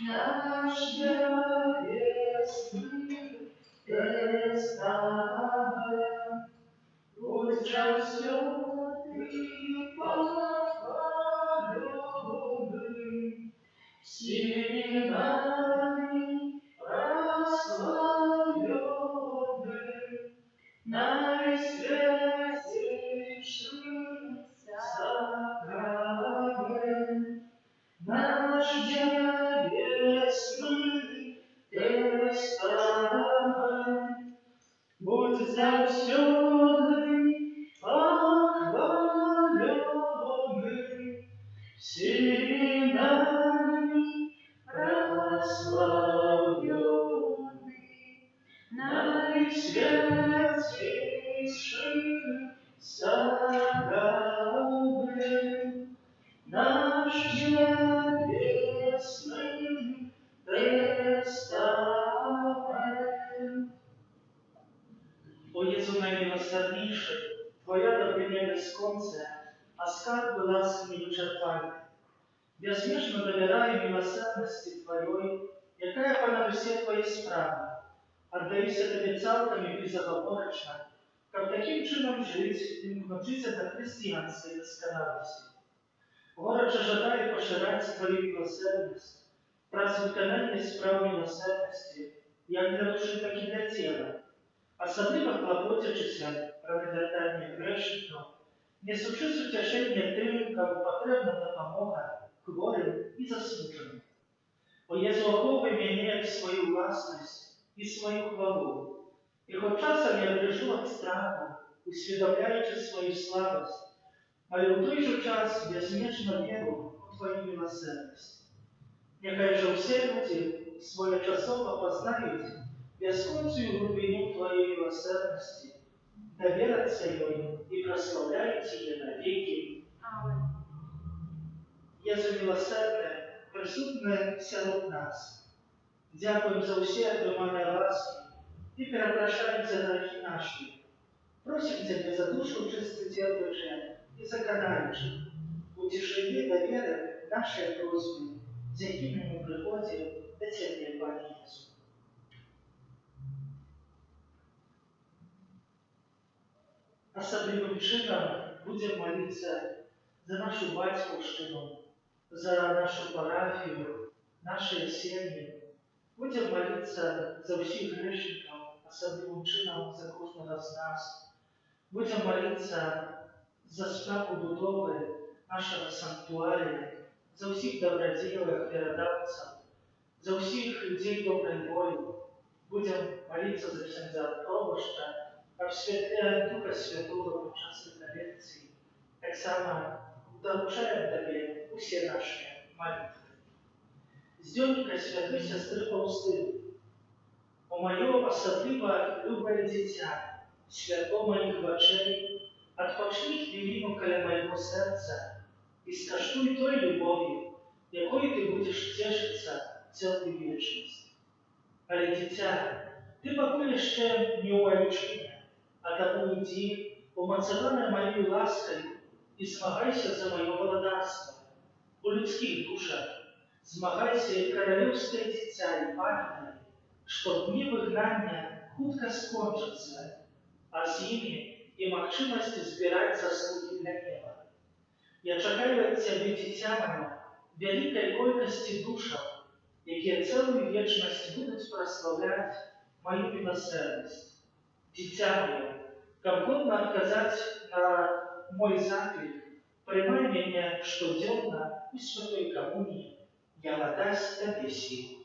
Наш нябесны тэстамент, будзь заўсёды пахвалёны, усімі намі праслаўлёны, найсвяцейшы сакрамэнт, наш нябесны тэстамэнт, будзь заўсёды пахвалёны, усімі намі праслаўлёны, найсвяцейшы сакрамэнт, наш нябесны тэстамэнт. О Езу найміласэрнейшы, Твая дабрыня бясконцая, а скарбы ласкі невычарпальныя. Бязмежна давяраю міласэрнасці Тваёй, якая панад усе Твае справы. Аддаюся Табе цалкам і безагаворачна, каб такім чынам жыць, імкнучыся да хрысціянскай дасканаласці. Горача жадаю пашыраць Тваю міласэрнасць праз выкананне спраў міласэрнасці, як для душы, так і для цела, асабліва клапоцячыся пра навяртанне грэшнікаў, несучы суцяшэнне тым, каму патрэбна дапамога, хворым і засмучаным. О Езу, ахоўвай мяне як сваю ўласнасць і сваю хвалу. І хоць часам я дрыжу ад страху, усведамляючы сваю слабасць, але ў той жа час бязмежна веру ў Тваю міласэрнасць. Няхай жа ўсе людзі своечасова пазнаюць бясконцую глыбіню Тваёй міласэрнасці, даверацца ёй і праслаўляюць яе навекі. Амэн. Езу міласэрны, прысутны сярод нас. Дзякуем за ўсе атрыманыя ласкі і перапрашаем за грахі нашы. Просім Цябе за душы ў чысцы веруючых і за канаючых. У цішыні даверым нашы просьбы, з якімі мы прыходзім да Цябе, Пане Езу. Асаблівым чынам будзем маліцца за нашу бацькаўшчыну, за нашу парафію, нашыя сем'і. Будзем маліцца за ўсіх грэшнікаў, асаблівым чынам за кожнага з нас. Будзем маліцца за справу будовы нашага санктуарыя, за ўсіх дабрадзеяў і ахвярадаўцаў, за ўсіх людзей добрай волі. Будзем маліцца за ксяндза пробашча, аб святле Духа Святога падчас рэкалекцыі. Таксама даручаем Табе усе нашы малітвы. З дзённіка святой сястры Фаўстыны. О маё асабліва любае дзіця, святло маіх вачэй, адпачні хвіліну каля майго сэрца і скаштуй той любові, якой ты будзеш цешыцца цэлую вечнасць. Але, дзіця, ты пакуль яшчэ не ў айчыне, а таму ідзі, умацаваная маёй ласкаю, і змагайся за маё валадарства. У людскіх душах змагайся як каралеўскае дзіця і памятай, што дні выгнання хутка скончацца, а з імі і магчымасць збіраць заслугі для неба. Я чакаю ад цябе, дзіця маё, вялікай колькасці душаў, якія цэлую вечнасць будуць праслаўляць маю міласэрнасць. Дзіця маё, каб годна адказаць на мой заклік, прымай мяне штодзённа ў святой камуніі, яна дасць табе сілу.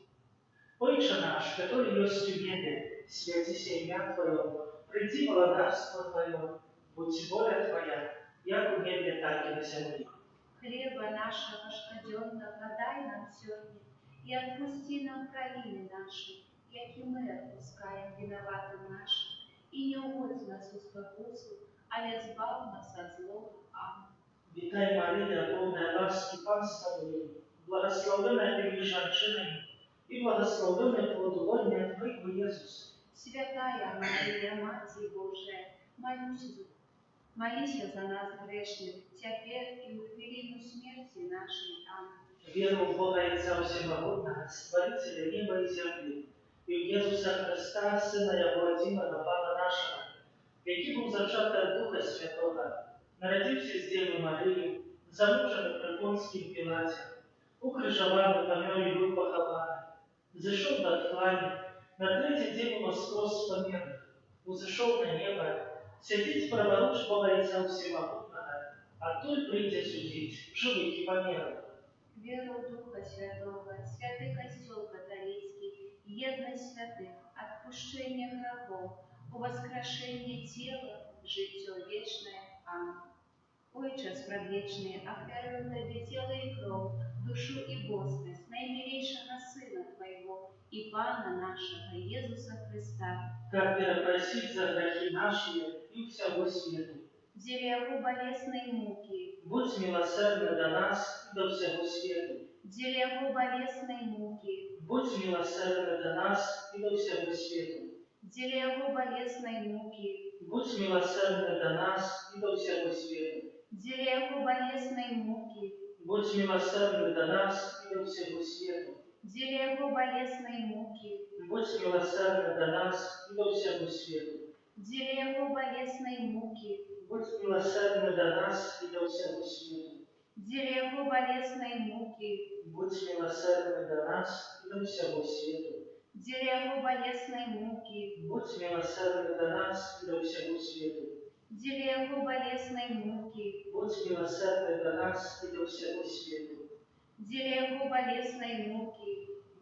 Ойча наш, каторы ёсць у небе, свяціся імя Тваё, прыйдзі валадарства Тваё, будзь воля Твая, як у небе, так і на зямлі. Хлеба нашага штодзённага дай нам сёння, і адпусці нам правіны нашы, як і мы адпускаем вінаватым нашым, і не ўводзь нас у спакусу, але збаў нас ад злога. Амэн. Вітай, Марыя, поўная ласкі, Пан з табою, благаслаўлёная ты між жанчынамі, і благаслаўлёны плод улоння Твайго, Езус. Святая Марыя, Маці Божая, маліся за нас, грэшных, цяпер і ў хвіліну смерці нашай. Амэн. Веру ў Бога Айца Усемагутнага, Стварыцеля неба і зямлі, і ў Езуса Хрыста, Сына Яго адзінага, Пана нашага, які быў зачаты ад Духа Святога, нарадзіўся з Дзевы Марыі, замучаны пры Понцкім Пілаце, укрыжаваны, памёр і быў пахаваны, зышоў да адхлані, на трэці дзень уваскрос з памерлых, узышоў на неба, сядзіць праваруч Бога Айца Усемагутнага, адтуль прыйдзе судзіць жывых і памерлых. Веру ў Духа Святога, святы Касцёл каталіцкі, еднасць святых, адпушчэнне грахоў, уваскрашэнне цела, жыццё вечнае. Амэн. Ойча спрадвечны, ахвярую Табе Цела і Кроў, Душу і Боскасць наймілейшага Сына Твайго і Пана нашага Езуса Хрыста, каб перапрасіць за грахі нашы і ўсяго свету. Дзеля Яго балеснай мукі, Будзь міласэрны да нас і да ўсяго свету. Дзеля Яго балеснай мукі, Будзь міласэрны да нас і да ўсяго свету. Дзеля Яго балеснай мукі, Будзь міласэрны да нас і да ўсяго свету. Дзеля Яго балеснай мукі, Будзь міласэрны да нас і да ўсяго свету. Дзеля Яго балеснай мукі, Будзь міласэрны да нас і да ўсяго свету. Дзеля Яго балеснай мукі, Будзь міласэрны да нас і да ўсяго свету. Дзеля Яго балеснай мукі, Будзь міласэрны да нас і да ўсяго свету. Дзеля Яго балеснай мукі, Будзь міласэрны да нас і да ўсяго свету. Дзеля Яго балеснай мукі, Будзь міласэрны да нас і да ўсяго свету. Дзеля Яго балеснай мукі,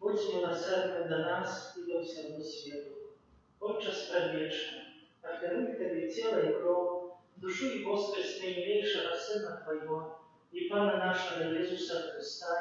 Будзь міласэрны да нас і да ўсяго свету. Ойча спрадвечны, ахвярую Табе Цела і Кроў, Душу і Боскасць наймілейшага Сына Твайго і Пана нашага Езуса Хрыста,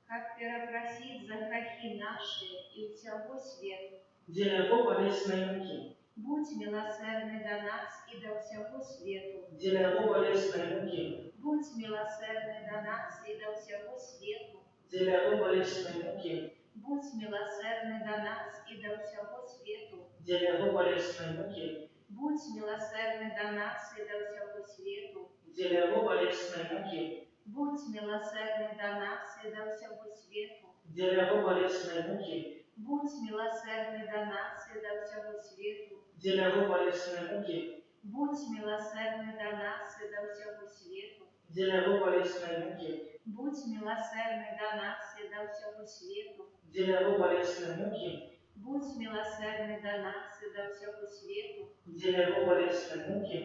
каб перапрасіць за грахі нашы і ўсяго свету. Дзеля Яго балеснай мукі, Будзь міласэрны да нас і да ўсяго свету. Дзеля Яго балеснай мукі, Будзь міласэрны да нас і да ўсяго свету. Дзеля Яго балеснай мукі, Будзь міласэрны да нас і да ўсяго свету. Дзеля Яго балеснай мукі, Будзь міласэрны да нас і да ўсяго свету. Дзеля Яго балеснай мукі, Будзь міласэрны да нас і да ўсяго свету. Дзеля Яго балеснай мукі, Будзь міласэрны да нас і да ўсяго свету. Дзеля Яго балеснай мукі, Будзь міласэрны да нас і да ўсяго свету. Дзеля Яго балеснай мукі, Будзь міласэрны да нас і да ўсяго свету. Дзеля Яго балеснай мукі, Будзь міласэрны да нас і да ўсяго свету. Дзеля Яго балеснай мукі,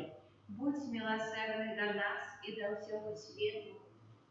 Будзь міласэрны да нас і да ўсяго свету.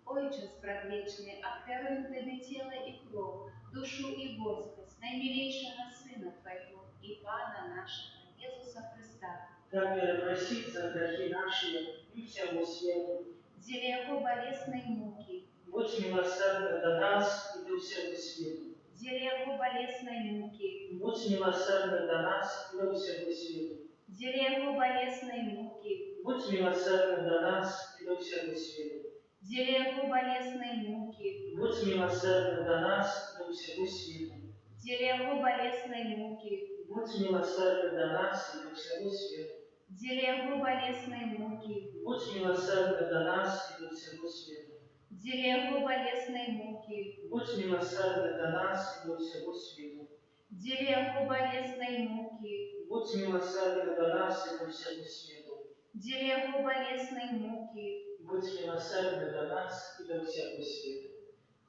Ойча спрадвечны, ахвяруем Табе Цела і Кроў, Душу і Боскасць наймілейшага Сына Твайго і Пана нашага Езуса Хрыста, каб перапрасіць за грахі нашы і ўсяго свету. Дзеля Яго балеснай мукі, Будзь міласэрны да нас і да ўсяго свету. Дзеля Яго балеснай мукі, Будзь міласэрны да нас і да ўсяго свету. Дзеля Яго балеснай мукі, Будзь міласэрны да нас і да ўсяго свету. Дзеля Яго балеснай мукі, Будзь міласэрны да нас і да ўсяго свету. Дзеля Яго балеснай мукі, Будзь міласэрны да нас і да ўсяго свету. Дзеля Яго балеснай мукі, Будзь міласэрны да нас і да ўсяго свету. Дзеля Яго балеснай мукі, Будзь міласэрны да нас і да ўсяго свету. Дзеля Яго балеснай мукі, Будзь міласэрны да нас і да ўсяго свету. Дзеля Яго балеснай мукі, Будзь міласэрны да нас і да ўсяго свету.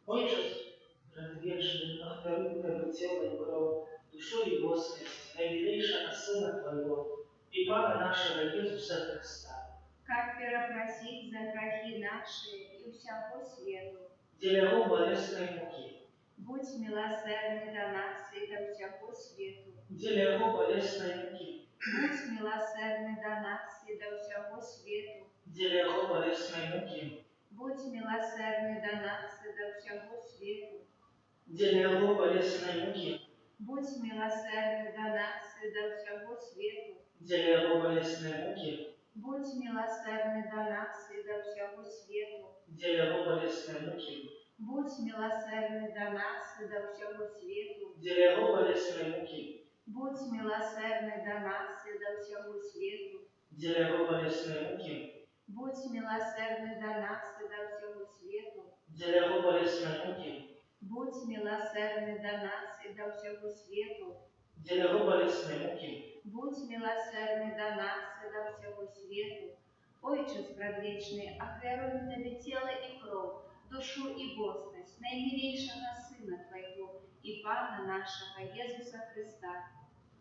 Ойча прадвечны, ахвярую Табе Цела і Кроў, Душу і Боскасць наймілейшага Сына Твайго і Пана нашага Езуса Хрыста, каб перапрасіць за грахі нашы і ўсяго свету. Дзеля Яго балеснай мукі, Будзь міласэрны да нас і да ўсяго свету. Дзеля Яго балеснай мукі, Будзь міласэрны да нас і да ўсяго свету. Дзеля Яго балеснай мукі, Будзь міласэрны да нас і да ўсяго свету. Дзеля Яго балеснай мукі, Будзь міласэрны да нас і да ўсяго свету. Дзеля Яго балеснай мукі, Будзь міласэрны да нас і да ўсяго свету. Дзеля Яго балеснай мукі, Будзь міласэрны да нас і да ўсяго свету. Дзеля Яго балеснай мукі, Будзь міласэрны да нас і да ўсяго свету. Дзеля Яго балеснай мукі, Будзь міласэрны да нас і да ўсяго свету. Дзеля Яго балеснай мукі, Будзь міласэрны да нас і да ўсяго свету. Дзеля Яго балеснай мукі, Будзь міласэрны да нас і да ўсяго свету. Ойча спрадвечны, ахвяруем Табе Цела і Кроў, Душу і Боскасць наймілейшага Сына Твайго і Пана нашага Езуса Хрыста,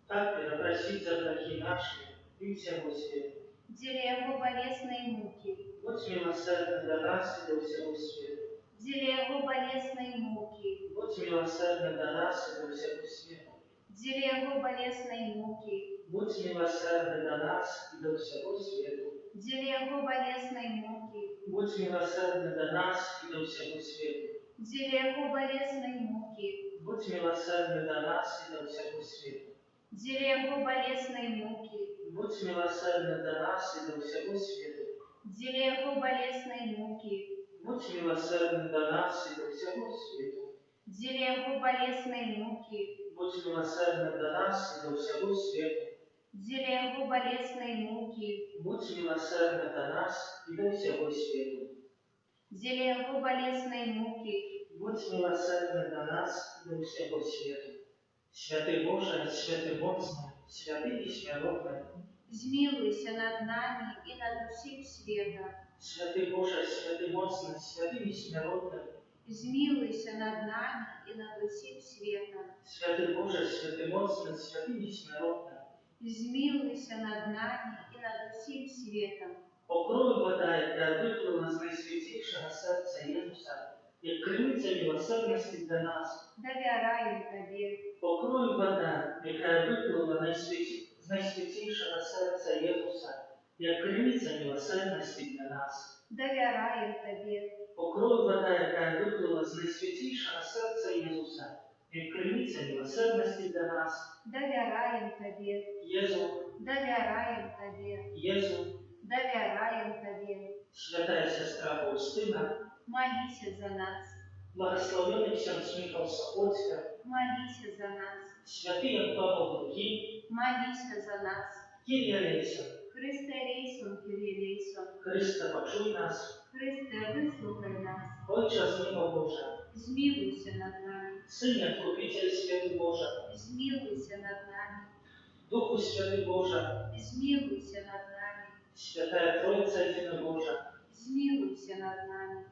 каб перапрасіць за грахі нашы і ўсяго свету. Дзеля Яго балеснай мукі, Будзь міласэрны да нас і да ўсяго свету. Дзеля Яго балеснай мукі, Будзь міласэрны да нас і да ўсяго свету. Дзеля Яго балеснай мукі, Будзь міласэрны да нас і да ўсяго свету. Дзеля Яго балеснай мукі, Будзь міласэрны да нас і да ўсяго свету. Дзеля Яго балеснай мукі, Будзь міласэрны да нас і да ўсяго свету. Дзеля Яго балеснай мукі, Будзь міласэрны да нас і да ўсяго свету. Дзеля Яго балеснай мукі, Будзь міласэрны да нас і да ўсяго свету. Дзеля Яго балеснай мукі, Будзь міласэрны да нас і да ўсяго свету. Дзеля Яго балеснай мукі, Будзь міласэрны да нас і да ўсяго свету. Дзеля Яго балеснай мукі, Будзь міласэрны да нас і да ўсяго свету. Святы Божа, святы моцны, святы несмяротны, змілуйся над намі і над усім светам. Святы Божа, святы моцны, святы несмяротны, Змілуйся над намі і над усім светам. Святы Божа, святы моцны, святы несмяротны, Змілуйся над намі і над усім светам. О кроў і вада, якая выплыла з найсвяцейшага сэрца Езуса, як крыніца міласэрнасці для нас. Давяраем Табе. О кроў і вада, якая выплыла з найсвяцейшага сэрца Езуса, як крыніца міласэрнасці для нас. Давяраем Табе. О кроў і вада, якая выплыла з найсвяцейшага сэрца Езуса, як крыніца міласэрнасці для нас. Давяраем Табе. Езу, Давяраем Табе. Езу, Давяраем Табе. святая сястра Фаўстына, Маліся за нас. благаслаўлёны ксёндз Міхал Сапоцька, Маліся за нас. святы Ян Павел II, Маліся за нас. Кірые элейсон, Хрысце элейсон, Кірые элейсон. Хрысце, пачуй нас, Хрысце, выслухай нас. Ойча з неба Божа, Змілуйся над намі. Сыне Адкупіцель свету Божа, Змілуйся над намі. Духу Святы Божа, Змілуйся над намі. Святая Тройца Адзіны Божа, Змілуйся над намі.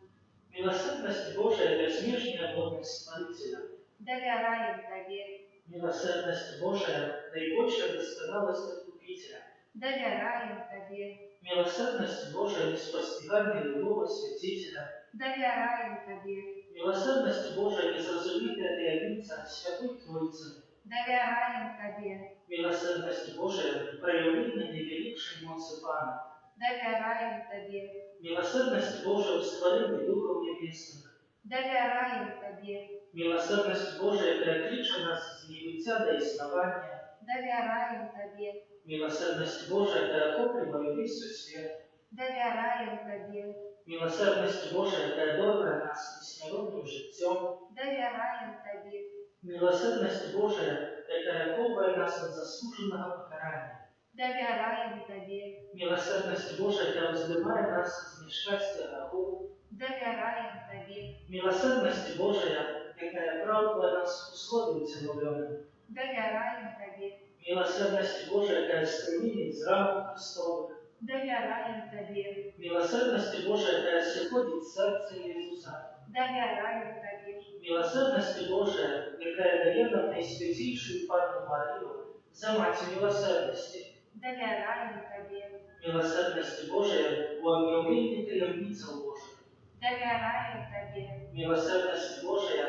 Міласэрнасць Божая бязмежная годнасць Стварыцеля. Давяраем Табе. Міласэрнасць Божая найбольшая дасканаласць Адкупіцеля. Давяраем Табе. Міласэрнасць Божая неспасцігальная любоў Асвяціцеля. Давяраем Табе. Міласэрнасць Божая незразумелая таямніца Святой Тройцы. Давяраем Табе. Міласэрнасць Божая праяўленне найвялікшай моцы Пана. Давяраем Табе. Міласэрнасць Божая ў стварэнні духаў нябесных. Давяраем Табе. Міласэрнасць Божая, якая кліча нас з небыцця да існавання. Давяраем Табе. Міласэрнасць Божая, якая ахоплівае ўвесь сусвет. Давяраем Табе. Міласэрнасць Божая, якая даруе нас несмяротным жыццём. Давяраем Табе. Міласэрнасць Божая, якая ахоўвае нас ад заслужанага пакарання. Давяраем Табе. Міласэрнасць Божая, якая ўздымае нас з няшчасця граху. Давяраем Табе. Міласэрнасць Божая, якая апраўдвае нас у Слове ўцелаўлёным. Давяраем Табе. Міласэрнасць Божая, якая струменіць з ран Хрыстовых. Давяраем Табе. Міласэрнасць Божая, якая сыходзіць з сэрца Езуса. Давяраем Табе. Міласэрнасць Божая, якая дае нам найсвяцейшую Панну Марыю за Маці міласэрнасці. Давяраем Табе. Міласэрнасць Божая ў аб'яўленні таямніцаў Божых. Давяраем Табе. Міласэрнасць Божая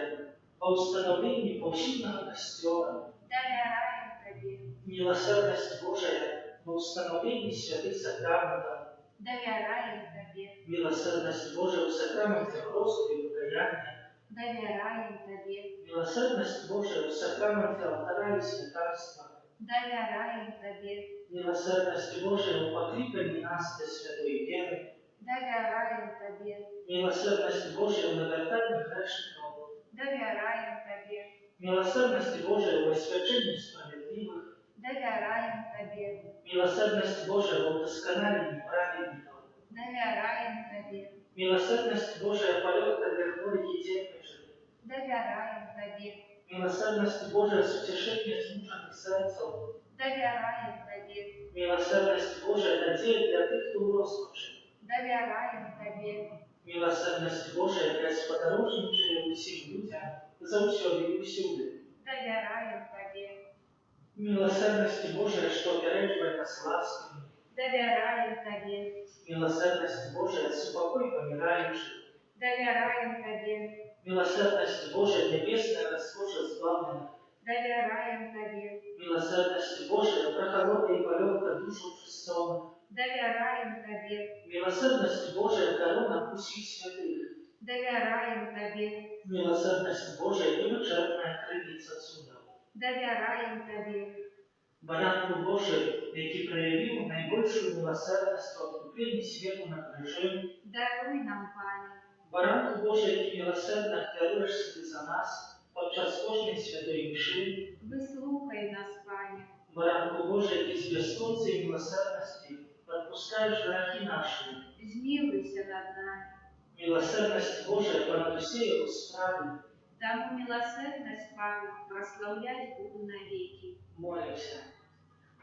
ва ўстанаўленні паўсюднага Касцёла. Давяраем Табе. Міласэрнасць Божая ва ўстанаўленні святых сакраментаў. Давяраем Табе. Міласэрнасць Божая ў сакраменце хросту і пакаяння. Давяраем Табе. Міласэрнасць Божая ў сакраменце алтара і святарства. Давяраем Табе. Міласэрнасць Божая ў пакліканні нас да святой веры. Давяраем Табе. Міласэрнасць Божая ў навяртанні грэшнікаў. Давяраем Табе. Міласэрнасць Божая ў асвячэнні справядлівых. Давяраем Табе. Міласэрнасць Божая ва ўдасканаленні праведнікаў. Давяраем Табе. Міласэрнасць Божая, палёгка для хворых і церпячых. Давяраем Табе. Міласэрнасць Божая, суцяшэнне змучаных сэрцаў. Давяраем Табе. Міласэрнасць Божая, надзея для тых, хто ў роспачы. Давяраем Табе. Міласэрнасць Божая, якая спадарожнічае ўсім людзям заўсёды і ўсюды. Давяраем Табе. Міласэрнасць Божая, што апярэджвае нас ласкамі. Давяраем Табе. Міласэрнасць Божая, супакой паміраючых. Давяраем Табе. Міласэрнасць Божая, нябесная раскоша збаўленых. Давяраем Табе. Міласэрнасць Божая, прахалода і палёгка душаў чысцоных. Давяраем Табе. Міласэрнасць Божая, карона ўсіх святых. Давяраем Табе. Міласэрнасць Божая, невычэрпная крыніца цудаў. Давяраем Табе. Баранку Божы, які праявіў найбольшую міласэрнасць у адкупленні свету на крыжы. Даруй нам, Пане. Баранку Божы, які міласэрна ахвяруеш сябе за нас падчас кожнай святой Імшы. Выслухай нас, Пане. Баранку Божы, які з бясконцай міласэрнасці адпускаеш грахі нашы. Змілуйся над намі. Міласэрнасць Божая понад усе яго справы. Таму міласэрнасць Пана праслаўляць буду навекі. Молімся.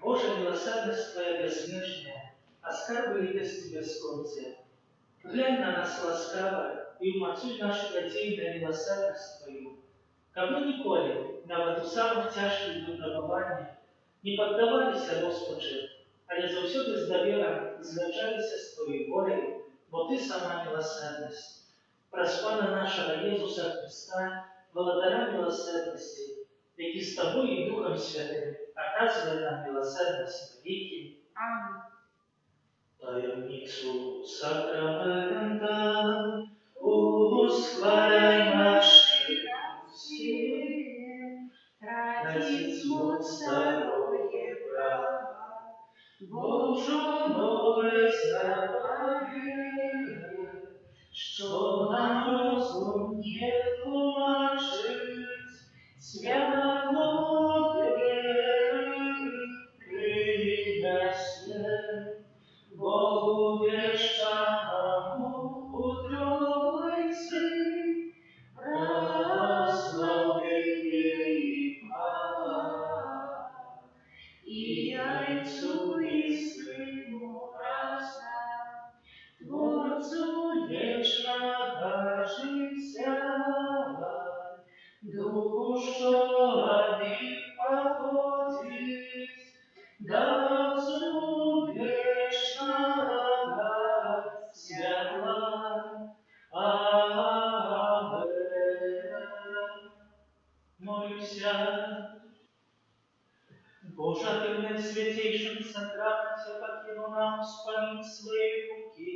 Божа, міласэрнасць Твая бязмежная, а скарбы літасці бясконцыя. Глянь на нас ласкава і ўмацуй нашу надзею на міласэрнасць Тваю, каб мы ніколі, нават у самых цяжкіх выпрабаваннях, не паддаваліся роспачы, але заўсёды з даверам згаджаліся з Тваёй воляй, бо Ты сама міласэрнасць. Праз Пана нашага Езуса Хрыста, Валадара міласэрнасці, які з Табой і Духам Святым аказвае нам міласэрнасць навекі. Амэн. Таямніцу сакрамэнта усхваляй нашы Траціць моц старое права, бо ўжо новае запавет, што нам розум не тлумачыць, святло веры прынясе. Богу вечнаму у Тройцы праслаўленне і хвала. І Айцу, і Сыну разам, Творцу вечнага жыцця, Духу, што ад іх паходзіць, Даўцу вечнага святла. Амэн. Молюся. Божа, Ты ў найсвяцейшым сакраменце пакінуў нам успамін сваёй мукі.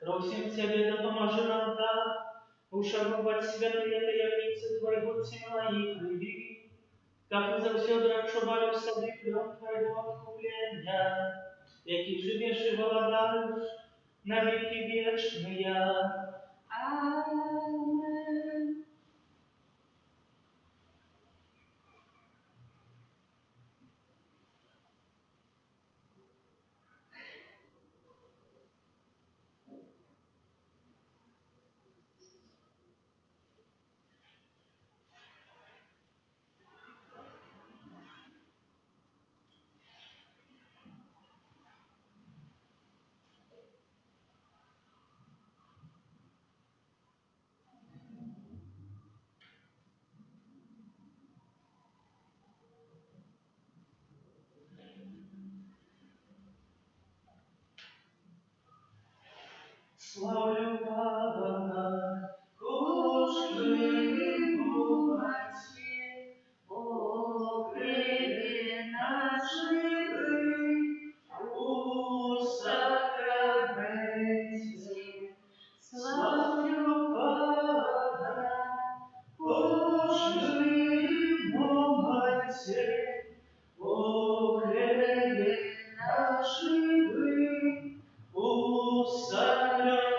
Просім Цябе, дапамажы нам так ушаноўваць святыя таямніцы Твайго Цела і Крыві, каб мы заўсёды адчувалі ў сабе плён Твайго адкуплення, які жывеш і валадарыш на векі вечныя. Амэн. Слаўлю Пана, кожны Маці, о крыві нашай, у сакраменце. Слаўлю Пана, кожны моманце, у хлебе нашым, у сакраменце.